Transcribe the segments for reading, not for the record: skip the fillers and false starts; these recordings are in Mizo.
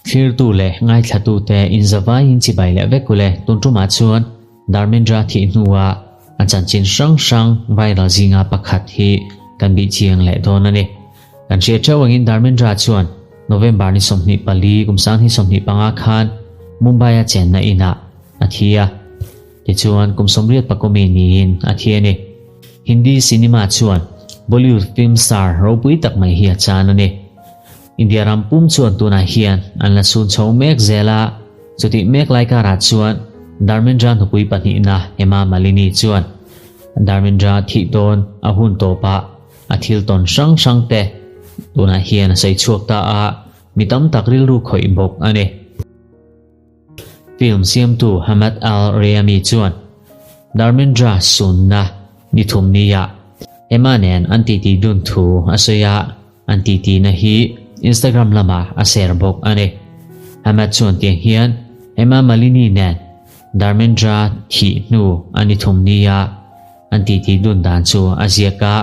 Thlirtu leh ngaithlatute inzavaiin chibai leh vek ule tun tumah chuan Dharmendra thih hnua a chanchin hrang hrang viral zinga pakhat hi kan bih chiang leh dawn a ni. Kan hriat theuh angin Dharmendra chuan November ni 24 kum 2025 khan Mumbai-a chenna inah a thi a. Tichuan kum 80 pakawmi niin a thi a ni. Hindi cinema chuan Bollywood film star ropui tak mai hi a chan a ni. India ram pum chuan tunah hian an la chhun chho mek zel a, chutih mek lai karah chuan Dharmendra hnupui pahnihna Hema Malini chuan Dharmendra thih dawn a hun tawpah a thil tawn hrang hrang te tunah hian a sawi chhuak ta a, mi tam tak rilru khawih bawk a ni. Film siamtu Hamad Al Rayami chuan Dharmendra sunna ni thum nia Hema nen an titi dun thu a sawi a, an titi na hi Instagram lamah a share bawk a ni. Hamad chuan tiang hian Hema Malini nen Dharmendra thih hnu a ni thum nia an titi dun dan chu a ziak a,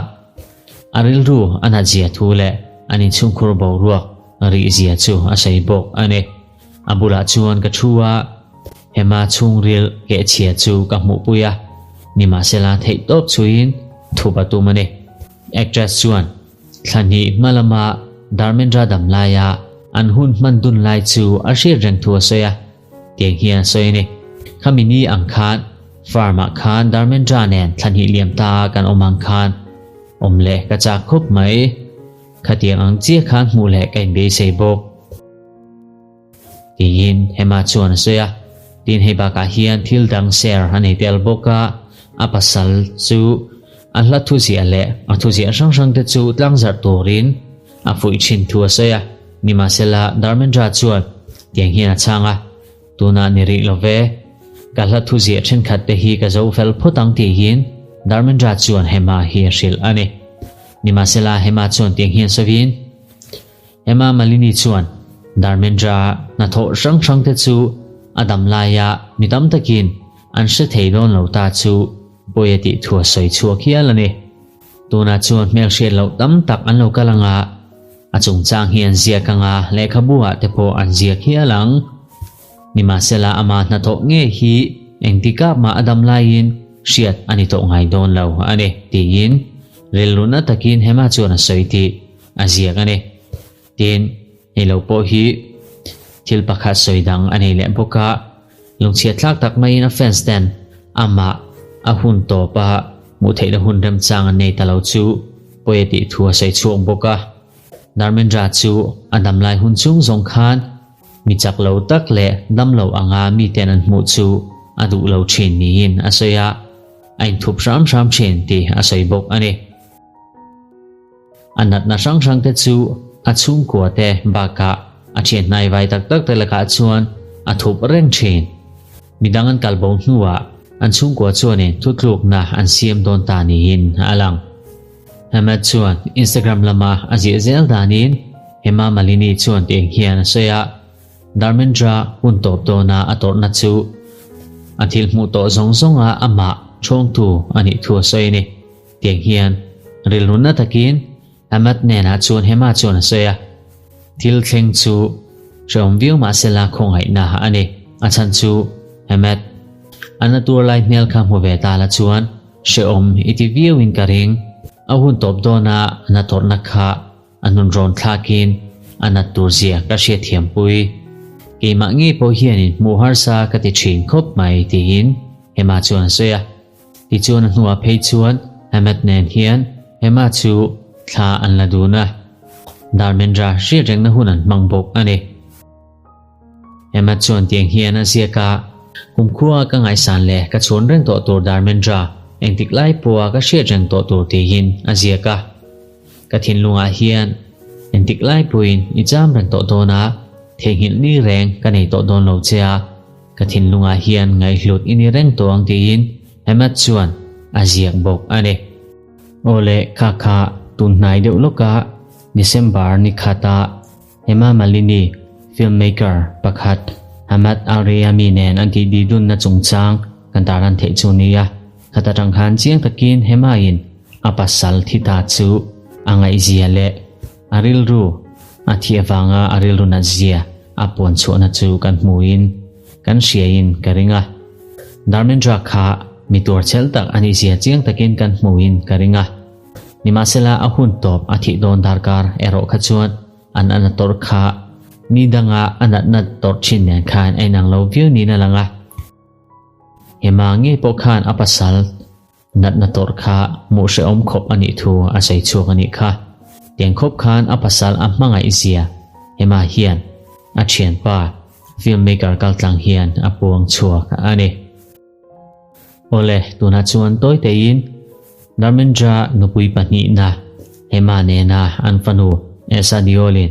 a rilru a nat zia thu leh an inchhungkhur boruak rih zia chu a sawi bawk a ni. A bulah chuan ka thu a, Hema chhungril kehchhia chu ka hmuhpui a, nimahsela theihtawp chhuiin thup a tum a ni. Actress chuan thla hnih hma lama Dharmendra dam laia an hun hman dun lai chu a hriat reng thu a sawi a, tiang hian a sawi a ni. Khami ni ang khan farm-ah khan Dharmendra nen thla hnih liam ta kan awm ang khan awm leh ka chak khawp mai. Khatiang ang chiah khan hmuh leh ka inbeisei bawk. Tiin Hema chuan a sawi a, tin hei bakah hian thil dang share a nei tel bawk a, a pasal chu a hla thu ziah leh a thu ziah hrang hrang te chu tlangzarh turin a fuih thin thu a sawi a, nimahsela Dharmendra chuan tiang hian a chhang a, tunah ni rih lo ve, ka hla thu ziah thenkhat te hi ka zo fel phawt ang tihin Dharmendra chuan Hema hi a hrilh a ni. Nimahsela Hema chuan tiang hian sawiin, Hema Malini chuan Dharmendra hnathawh hrang hrang te chu a dam laia mi tam takin an hre thei dawn lo ta chu pawi a tih thu a sawi chhuak hial a ni. Tunah chuan hmelhriat loh tam tak an lo kal anga a chungchang hi an ziak anga lehkhabu ah te pawh an ziak hial ang. Nimahsela ama hnathawh ngei hi engtikah mah a dam laiin hriat a ni tawh ngai dawn lo a ni tiin rilru na takin Hema chuan a sawi tih a ziak a ni. Tin, hei lo pawh hi thil pakhat sawi dang a nei leh bawk a, lungchhiat thlak tak maiin a fans ten amah a hun tawp a hmuh theihna hun remchang an nei ta lo chu pawi a tih thu a sawi chhuak bawk a. Dharmendra chu a damlai hun chung zawng khan mi chak lo tak leh dam lo anga miten an hmuh chu a duh lo thin niin a sawi a, a inthup hram hram thin tih a sawi bawk a ni. A natna hrang hrang te chu a chhungkua te bakah a thian hnai vai tak tak te lakah chuan a thup reng thin. Midang an kal bo hnuah an chhungkua chuanin thutlukna an siam dawn ta niin a lang. Ahmed chuan Instagram lama a ziah zel danin Hema Malini chuan tiang hian a sawi a, Dharmendra hun tawp dawna a tawrhna chu a thil hmuh tawh zawng zawnga amah chhawngtu a nih thu a sawi a ni. Tiang hian rilru na takin Ahmad hnenah chuan Hema chuan a sawi a, thil thleng chu hrehawm viau mahsela khawngaihna a ni. A chhan chu Ahmad a na tur lai hmel kha hmu ve ta la chuan hrehawm i ti viauin ka ring. A hun tawp dawna a na tawrhna kha a nun rawn thlakin a nat tur zia ka hriatthiampui. Keimah ngei pawh hianin hmuh harsa ka ti thin khawp mai tiin Hema chuan a sawi a. Tichuan a hnuah phei chuan Ahmed nen hian Hema chu thla an la dun a, Dharmendra hriat rengna hun an hmang bawk a ni. Ahmed chuan tiang hian a ziak a, Kumkhua ka ngaihsan leh ka chhun reng tawh tur Dharmendra, engtik lai pawha ka hriat reng tawh tur tiin a ziak a. Ka thinlungah hian engtik lai pawhin i cham reng tawh dawn a, theihnghilh ni reng ka nei tawh dawn lo che a, Ka thinlungah hian ngaihhlut i ni reng tawh ang tiin Ahmed chuan a ziak bawk a ni. Aw le, kha kha tun hnai deuh lawka December ni khata Hema Malini filmmaker pakhat Ahmed Al-Rayami nen an tih didunna chungchang kan tarlan theih chu nia. Khata tang khan chiang takin Hema-in a pasal thi ta chu a ngaihzia leh a rilru. A thih avanga a rilru nat zia a puan chhuahna chu kan hmuin kan hriain ka ring a. Dharmendra kha mi tuar chel tak a nih zia chiang takin kan hmuin ka ring a. Nimahsela a hun tawp a thih dawn darkar erawh kha chuan an an a tawrh kha ni danga a natna tawrh thin nen khan a inang lo viau niin a lang a. Hema ngei pawh khan a pasal Natna tawrh kha hmuh hrehawm khawp a nih thu a sawi chhuak a nih kha. Tiang khawp khan a pasal a hmangaih zia Hema hian a thianpa film maker kaltlang hian a puang chhuak a ni. Awle, tunah chuan tawi teiin Dharmendra nupui pahnihna Hema nena an fanu Esa Deol-in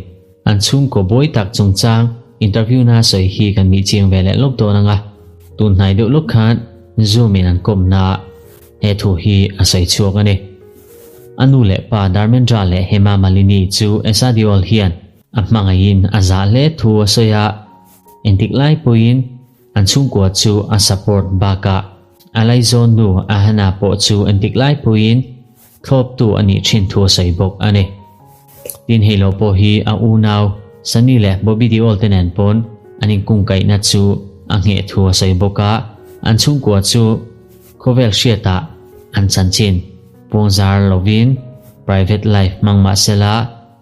an chhungkaw buai tak chungchang interview na sawi hi kan mih chiang ve leh lawk dawn ang a, tun hnai deuh lawk khan Zoom in an kawmna he thu hi a sawi chhuak a ni. A nu leh pa Dharmendra leh Hema Malini chu Esa Deol hian a hmangaihin a zah hle thu a sawi a, engtik lai pawhin an chhungkua chu a support bakah a laizawn nu Ahana pawh chu engtik lai pawhin Thlawptu a nih thin thu a sawi bawk a ni. Tin hei lo pawh hi a unau Sunny leh Bobby Deol te nen pawn an inkungkaihna chu a ngheh thu a sawi bawk a, an chhungkua chu khawvel hriatah an chanchin puangzar lovin private life hmang mah sela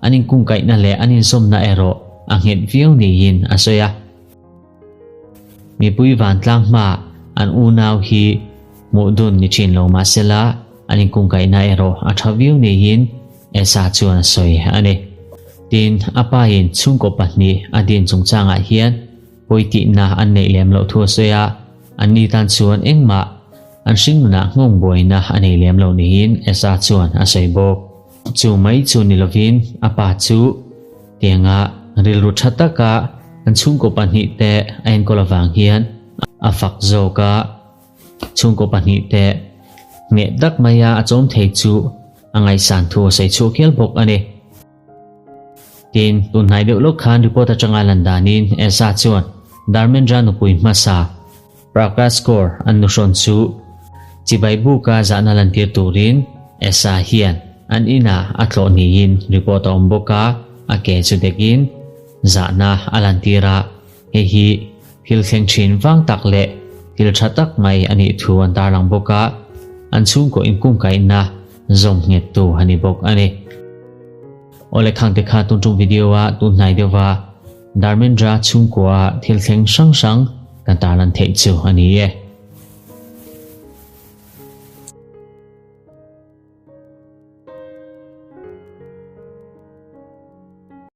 an inkungkaihna leh an inzawmna erawh a nghet viau niin a sawi a. Mipui vantlang hma an unau hi hmuh dun ni thin lo mah sela an inkungkaihna erawh a tha viau niin Esa chuan a sawi a ni. Tin, a pain chhungkaw pahnih a din chungchangah hian pawitihna an neih lem loh thu a sawi a, anni tan chuan engmah an hringnunah nghawng buaina a nei lem lo niin Esa chuan a sawi bawk. Chu mai chu ni lovin a pa chu tianga rilru tha taka an chhungkaw pahnihte a enkawl avang hian a fak zawk a, chhungkaw pahnihte ngheh tak maia a chawm thei chu a ngaihsan thu a sawi chhuak hial bawk a ni. Tin, tunhnai deuh lawk khan report atanga lan danin Esa chuan Dharmendra nupui hmasa Prakash Kaur an nuhrawn chu chibai buka zahna lantir turin Esa hian an inah a tlawh niin report a awm bawk a, a ke chu dekin zahna a lantir a, hei hi thil thleng thin vang tak leh thil tha tak mai a nih thu an tarlang bawk a, an chhungkaw inkungkaihna zawm nghettu a ni bawk a ni. Awle khangte kha tun tum video a tun hnai deuhva Dharmendra chhungkua thil thleng hrang hrang kan tarlan theih chu a ni e.